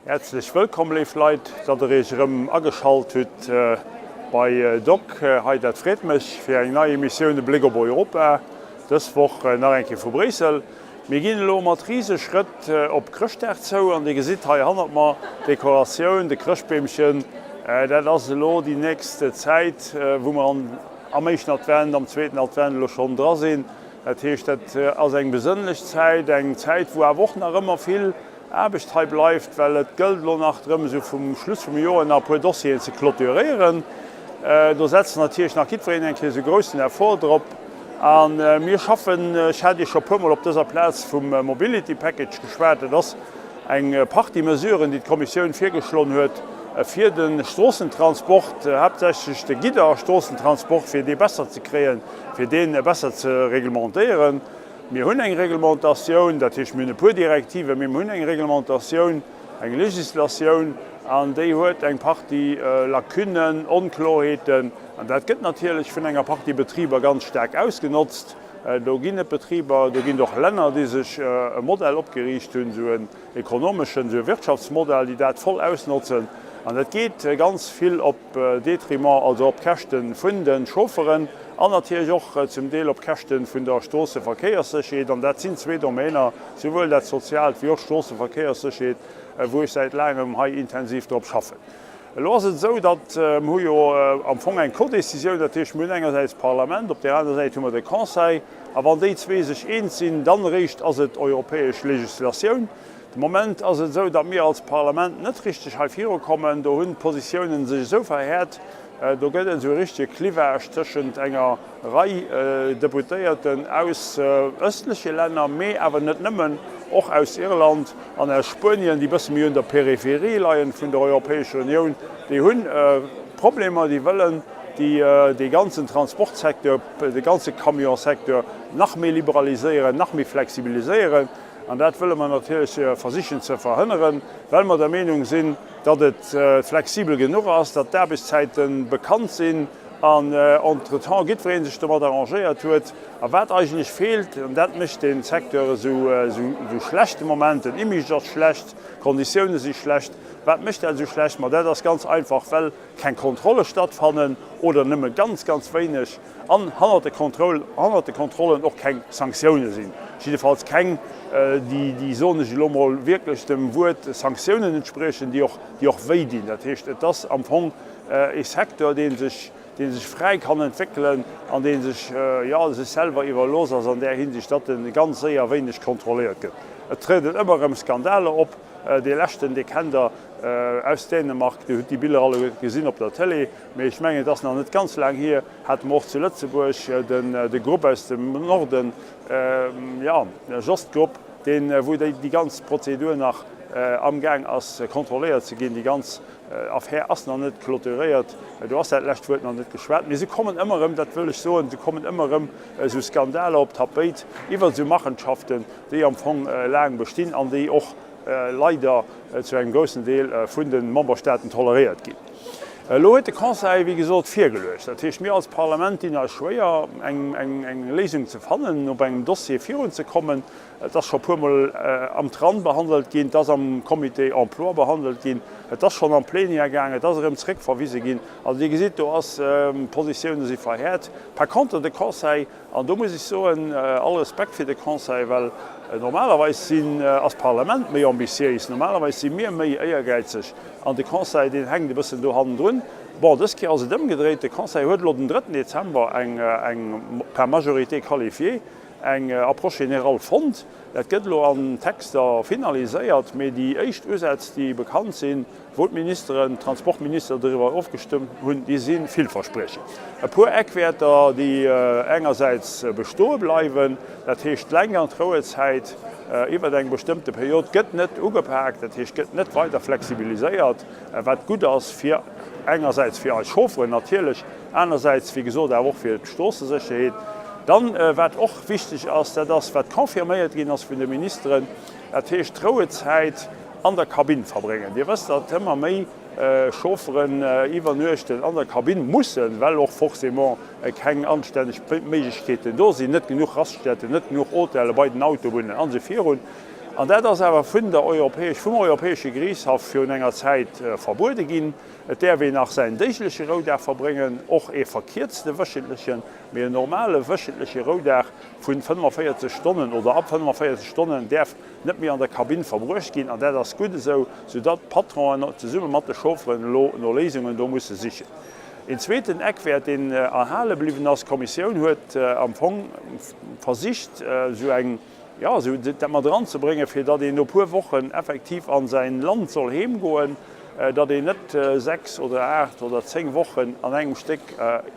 Häerzlech wëllkomm léif Leit, datt der iech erëm ageschalt hutt bei Doc hei. Dat freet mech fir eng nei Emissioun E Bléck op Europa, dës Woch nach eng Kéier vu Bréissel. Mir ginn elo mat Riseschrëtt op Chrëschtdag zou an Dir gesitt hei hannert mer d'Dekoratioun, de Chrëschtbeemchen. Dat ass elo déi nächst Zäit, wou mer am éischten Advent, am zweeten Advent elo schonn dra sinn. Dat heescht, dat ass eng besënnlech Zäit, eng Zäit, wou awer och nach ëmmer vill Aarbecht hei bleift, well et gëllt elo nach drëm, esou vum Schluss vum Joer nach e puer Dossieren ze clôturéieren. Do setzt natierlech nach jiddwereen eng Kéier esou groussen Effort drop. A mir schaffen, ech hat Iech scho e puermol op dëser Plaz vum Mobility Package geschwat, dat ass eng Partie Mesuren, déi d'Kommissioun virgeschloen huet, fir de Stroossentransport, haaptsächlech de Gidderstroossentransport, fir dee besser ze kréien, fir dee besser ze reglementéieren. Mir hunn eng Reglementatioun, dat heescht, mir hunn e puer Direktiven, mee mir hunn eng Reglementatioun, eng Législatioun, an déi huet eng Partie Lacunnen, Onkloerheeten. An dat gëtt natierlech vun enger Partie Betriber ganz staark ausgenotzt. Do ginn et Betriber, do ginn et och Länner, déi sech e Modell opgeriicht hunn, esou en ekonomeschen, esou e Wirtschaftsmodell, déi dat voll ausnotzen. An dat geet ganz vill op Détriment, also op Käschte vun de Chaufferen an natierlech och zum Deel op Käschte vun der Stroosseverkéierssécherheet. An dat sinn zwee Domainer, souwuel dat Soziaalt wéi och d'Stroosseverkéierssécherheet, wou ech säit laangem hei intensiv drop schaffen. Elo ass et esou, datt mir hu jo am Fong eng Codécisioun, dat heescht, mir hunn engersäits d'Parlament, op där anerer Säit hu mer de Conseil, a wann déi zwee sech eens sinn, dann eréischt ass et europäesch Législatioun. De Moment ass et esou, datt mir als Parlament net richteg hei virukommen. Do hunn d'Positiounen sech esou verhäert, do gëtt et esou e richtege Clivage tëschent enger Rei Deputéierten aus ëstleche Länner, mee awer net nëmmen, och aus Irland an aus Spuenien, déi bësse méi un der Peripherie leien vun der Europäescher Unioun, déi hu Problemer, déi wëllen dee ganzen Transportsecteur, de ganze Camionsecteur nach méi liberaliséieren, nach méi flexibiliséieren. An dat wëlle mer natierlech versichen ze verhënneren, well mer der Meenung sinn, datt et flexibel genuch ass, datt d'Aarbechtszäite bekannt sinn, An entretemps jiddweree sech domat arrangéiert huet. A wat eigentlech feelt, an dat mécht dee Secteur esou schlecht de Moment, den Image ass schlecht, d'Konditioune si schlecht. Wat mécht dat esou schlecht? Ma dat ass ganz einfach, well keng Kontrolle stattfannen oder nëmme ganz, ganz wéineg an hannert de hannert de Kontrollen och keng Sanktioune sinn. Jiddefalls keng, déi, soen ech elo mol, wierklech dem Wuert Sanktiounen entspriechen, déi och, déi och wéidinn. Dat heescht, et ass am Fong E Secteur, dee sech, dee sech fräi kann entwéckelen an dee sech, jo, sech selwer iwwerlooss ass an där Hinsicht, datt e ganz séier wéineg kontrolléiert gëtt. Et trieden ëmmer erëm Skandaler op. Dee leschten, dee kennt Der aus Dänemark, Dir hutt déi Biller alleguerte gesinn op der Tëlee, mee ech mengen, et ass nach net ganz laang hier, hate mer och zu Lëtzebuerg den, de Grupp aus dem Norden, jo, Jost Group, deen, wou déi, déi ganz Prozedur nach amgaang ass kontrolléiert ze ginn, déi ganz Affär ass nach net clôturéiert, do ass dat lescht Wuert nach net geschwat. Mee se kommen ëmmer erëm, dat wëll ech soen, se kommen ëmmer erëm esou Skandaler op d'Tapéit iwwer esou Machenschaften, déi am Fong laang bestinn an déi och leider zu engem groussen Deel vun de Memberstaaten toleréiert ginn. Elo huet de Conseil, wéi gesot, virgeluecht. Dat heescht, mir als Parlament dinn eis schwéier, eng Léisung ze fannen, op engem Dossier virunzekommen. Et ass scho puermol am Tran behandelt ginn, et ass am Comité Emploi behandelt ginn, et ass schonn an d'Plenière gaangen, et ass erëm zréckverwise ginn. Also Dir gesitt, do ass, d'Positioune si verhäert. Par contre de Conseil, an do muss ech soen, all Respekt fir de Conseil, well normalerweis sinn, ass d'Parlament méi ambitiéis, normalerweis si mir méi éiergäizeg an de Conseil, deen hänkt e bëssen do hannendrun. Bon, dës Kéier ass et ëmgedréit, de Conseil huet elo den drëtten Dezember eng, eng per Majorité qualifiée, eng Approche générale fonnt. Dat gëtt elo an Texter finaliséiert, mee déi éischt Usätz, déi bekannt sinn, wou d'Ministeren, d'Transportminister doriwwer ofgestëmmt hunn, déi si villverspriechend. E puer Eckwäerter, déi engersäits bestoe bleiwen, dat heescht d'Längt an d'Rouezäit iwwer eng bestëmmte Period gëtt net ugepaakt, dat heescht gëtt net weider flexibiliséiert, wat gutt ass fir engersäits fir eis Chaufferen natierlech, Anersäits, wéi gesot, awer och fir d'Stroossesécherheet. Dann, wat och wichteg ass, dat ass, wat confirméiert ginn ass vun de Ministeren, dat heescht d'Rouezäit an der Kabinn verbréngen. Dir wësst, datt ëmmer méi Chaufferen iwwernuechten an der Kabinn mussen, well och forcément keng anstänneg Méiglechkeeten do sinn, net genuch Raststätten, net genuch Hotelle bei den Autobunnen an esou virun. An dat ass awer vun der europäesch, vum Europäesche Geriichtshaff virun enger Zäit verbuede ginn. Et däerf een nach säin déigleche Roudag verbréngen, och ee verkierzte wéchentlechen, mee en normale wéchentleche Roudag vu 45 Stonnen oder ab 45 Stonnen däerf net méi an der Kabinn verbruecht ginn. An dat ass gutt esou, soudatt d'Patronen zesumme mat de Chaufferen elo no Léisungen do musse sichen. Een zweeten Eckwäert, deen erhale bliwwen ass, D'Kommissioun huet am Fong versicht, esou eng, jo, esou dat mat eranzebréngen, fir datt een no puer Wochen effektiv a säin Land soll heemgoen, datt een net 6 oder 8 oder 10 Wochen an engem Stéck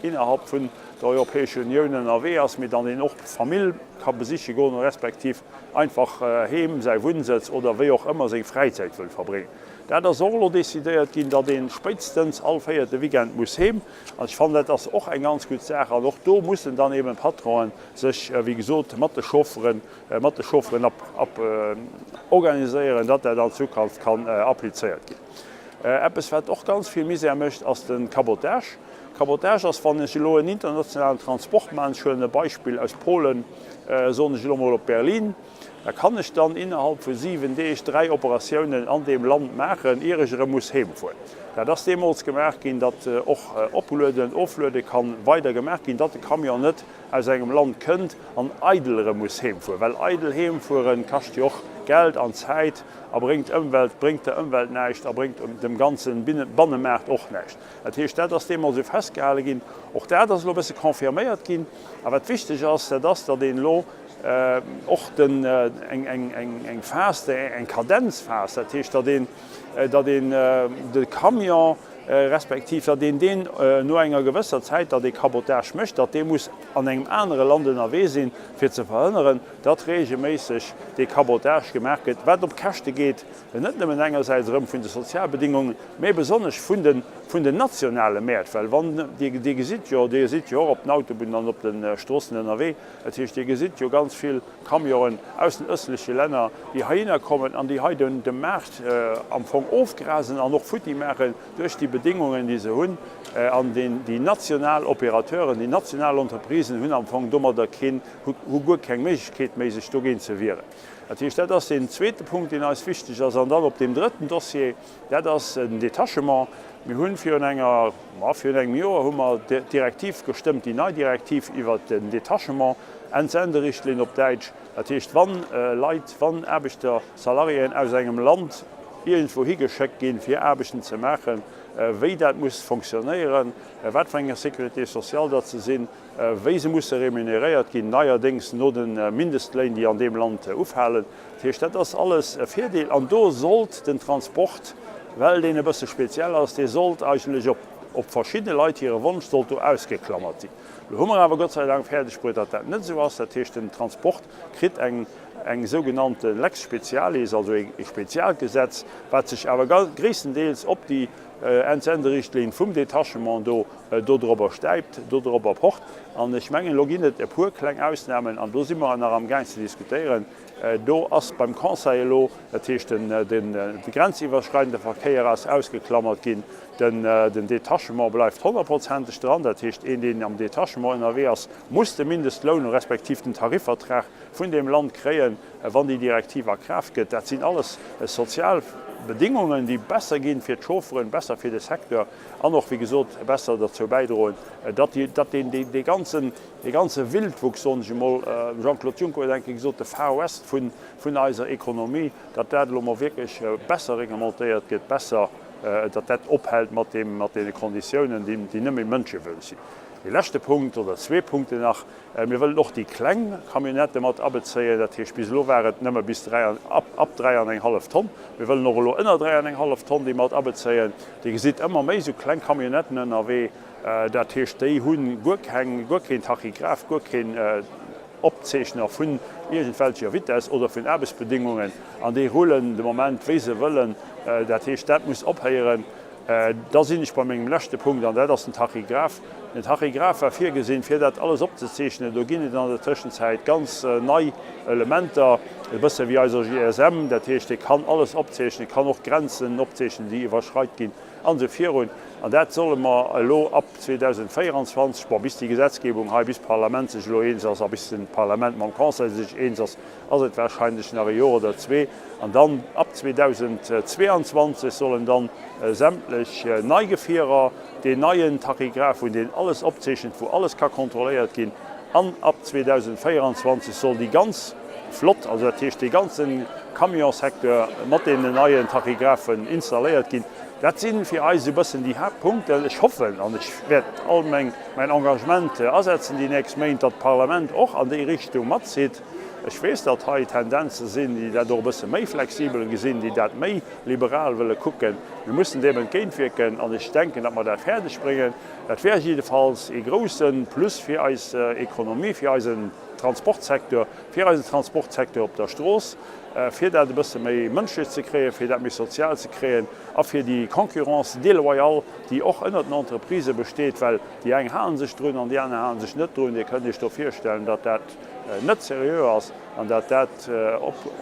innerhalb vun der Europäescher Unioun ënnerwee ass, mee datt een och Famill ka besiche goen, respektiv einfach heem, säi Wunnsëtz oder wéi och ëmmer seng Fräizäit wëll verbréngen. Dat ass och elo decidéiert ginn, datt ee spéitstens all véierte Weekend muss heem. An ech fannen, dat ass och eng ganz gutt Saach. An och do mussen dann eben d'Patronen sech, wéi gesot, mat de Chaufferen, mat de Chaufferen ab organiséieren, datt dat an Zukunft kann applizéiert ginn. Eppes, wat och ganz vill Misär mécht, ass de Cabotage. Cabotage ass, wann ech elo en internationalen Transport maachen, ech huelen e Beispill aus Polen, soen ech elo mol op Berlin, Da kann ech dann innerhalb vu 7 Deeg 3 Operatiounen an deem Land maachen, ier ech erëm muss heemfueren. Dat ass deemools gemaach ginn, datt och Oplueden, Ofluede kann weider gemaach ginn, datt de Camion net aus engem Land kënnt an eidel erëm muss heemfueren. Well eidel heemfueren kascht jo och Geld an Zäit a bréngt Ëmwelt, bréngt der Ëmwelt näischt a bréngt dem ganze Bannemaart och näischt. Dat heescht, dat ass deemools esou festgehale ginn. Och dat ass elo e bësse confirméiert ginn. A wat wichteg ass, dat ass, datt een elo och den, eng, eng, eng, eng Phas, eng Kadenzphas, dat heescht, datt een, datt een de Camion, respektiv datt een deen no enger gewësser Zäit, datt ee Cabotage mécht, datt dee muss an engem anere Land ënnerwee sinn, fir ze verhënneren, datt regelméisseg dee Cabotage gemaach gëtt, wat op Käschte geet, net nëmmen engersäits erëm vun de Sozialbedingungen, mä besonnesch vun de, vun den nationale Mäert, well wann, Dir, Dir gesitt jo, Dir sidd jo och op den Autobunnen an op de Stroossen ënnerwee, Dat heescht, Dir gesitt jo ganz vill Camionen aus den ëstleche Länner, déi heihinner kommen an déi hei de Maart am Fong ofgrasen an och futti maachen duerch déi Bedéngungen, déi se hunn. An déi national Opérateuren, déi national Entreprisen hunn am Fong domadder keen, hu guer keng Méiglechkeet méi, sech dogéint ze wieren. Dat heescht, dat ass deen zweete Punkt, deen eis wichteg ass. An dann op deem drëtten Dossier, Dat ass den Detachement. Mir hunn virun enger, ma virun engem Joer hu mer d'Direktiv gestëmmt, déi nei Direktiv iwwert den Detachement, Entsenderichtlinn op Däitsch. Dat heescht, wann Leit, wann Aarbechter, Salariéen aus engem Land iergendwou higeschéckt ginn, fir Aarbechten ze maachen, wéi dat muss fonctionnéieren, wat fir enger Sécurité sociale datt se sinn, wéi se musse remuneréiert ginn, neierdéngs no de Mindestléin, déi an deem Land ufalen. Dat heescht, dat ass alles e Virdeel. An do sollt den Transport, well deen e bësse speziell ass, dee sollt eigentlech op, op verschidde Leit hire Wonsch sollt do ausgeklammert sinn. Elo hu mer awer Gott sei Dank fäerdeg bruet, datt dat net esou ass. Dat heescht, den Transport kritt eng, eng sougenannte Lex specialis, also e Spezialgesetz, wat sech awer gréisstendeels op déi Entsenderichtlinn vum Detachement do dodrobber stäipt, dodrobber pocht. An ech mengen, elo ginn et e puer kleng Ausnahmen, an do si mer nach amgaang ze diskutéieren. Do ass beim Conseil elo, dat heescht de grenziwwerschreidende Verkéier ass ausgeklammert ginn, den Detachement bleift honnertprozenteg dran. Dat heescht, een, deen am Detachement ënnerwee ass, muss de Mindestloun respektiv den Tarifvertrag vun deem Land kréien, wann déi Direktiv a Kraaft gëtt. Dat sinn alles sozial Bedingungen, déi besser ginn fir d'Chaufferen, besser fir de Secteur an och, wéi gesot, besser derzou bäidroen, datt dee ganzen, dee ganze Wildwuchs, soen ech emol, Jean-Claude Juncker huet eng Kéier gesot, de Far West vun eiser Ekonomie, datt dat elo mol wierklech besser reglementéiert gëtt, besser, datt dat ophält mat deene Konditiounen, déi net méi mënschewürdig sinn. Dee leschte Punkt oder zwee Punkten nach, Mir wëllen och déi kleng Camionnettë mat abezéien. Dat heescht, bis elo war et nëmme bis 3 an, ab 3 an eng hallef Tonn. Mir wëllen och elo ënner 3 an eng hallef Tonn déi mat abezéien. Dir gesitt ëmmer méi esou kleng Camionnetten ënnerwee. Dat heescht, déi hu guer keng, guer keen Tachygraph, guer keen Opzeechner vun iergendwelcher Vitess oder vun Aarbechtsbedingungen an déi rullen de Moment wéi se wëllen. Dat heescht, dat muss ophéieren. Da sinn ech bei mengem leschte Punkt, an dat ass den Tachygraph. Den Tachygraph war virgesinn, fir dat alles opzezeechnen. Do ginn et an der Tëschenzäit ganz nei Elementer, e bësse wéi eiser GSM. Dat heescht, dee kann alles opzeechnen, kann och Grenzen opzeechnen, déi iwwerschreit ginn an esou virun. An dat solle mer elo ab 2024, bon, bis déi Gesetzgebung hei, bis d'Parlament sech elo eens ass a bis de Parlament mam Conseil sech eens ass, ass et wahrscheinlech nach e Joer oder zwee. An dann ab 2022 sollen dann sämtlech nei Gefierer deen neien Tachygraph hunn, deen alles opzeechent, wou alles ka kontrolléiert ginn. An ab 2024 soll déi ganz Flott, also dat heescht dee ganze Camionsecteur mat deenen neien Tachygraphen installéiert ginn. Dat si fir eis esou e bëssen déi Haaptpunkten. Ech hoffen, an ech wäert all mäin Engagement asetzen déi nächst Méint, datt d'Parlament och an déi Richtung matzitt. Ech weess, datt hei Tendenze sinn, déi dat och e bësse méi flexibel gesinn, déi dat méi liberal wëlle kucken. Mir mussen deem entgéintwierken an ech denken, datt mer dat fäerdeg bréngen. Dat wär jiddefalls ee grousse Plus fir eis Ekonomie, fir eisen Transportsecteur, fir eisen Transportsecteur op der Strooss, fir dat e bësse méi mënschlech ze kréien, fir dat méi sozial ze kréien a fir déi Concurrence déloyale, déi och ënnert den Entreprisë besteet, well déi eng hale sech drun an déi aner hale sech net drun. Dir kënnt Iech do virstellen, datt dat net seriö ass an datt dat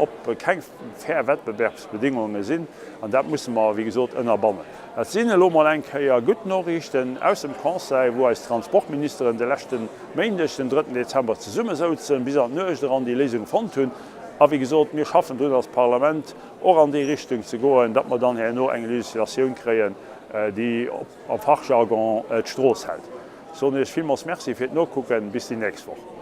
op keng fair Wettbewerbsbedingunge sinn. An dat musse mer, wéi gesot, ënnerbannen. Dat sinn elo mol eng Kéier gutt Noriichten aus dem Conseil, wou eis Transportministeren de leschte Méindeg, den drëtten Dezember, zesummesouzen, bis an d'Nuecht eran déi Léisung fonnt hunn. A wéi gesot, mir schaffen drun als Parlament, och an déi Richtung ze goen, datt mer dann herno eng Législatioun kréien, déi am Fachjargon d'Strooss hält. Ech soen Iech villmools Merci fir d'Nokucken. Bis déi nächst Woch.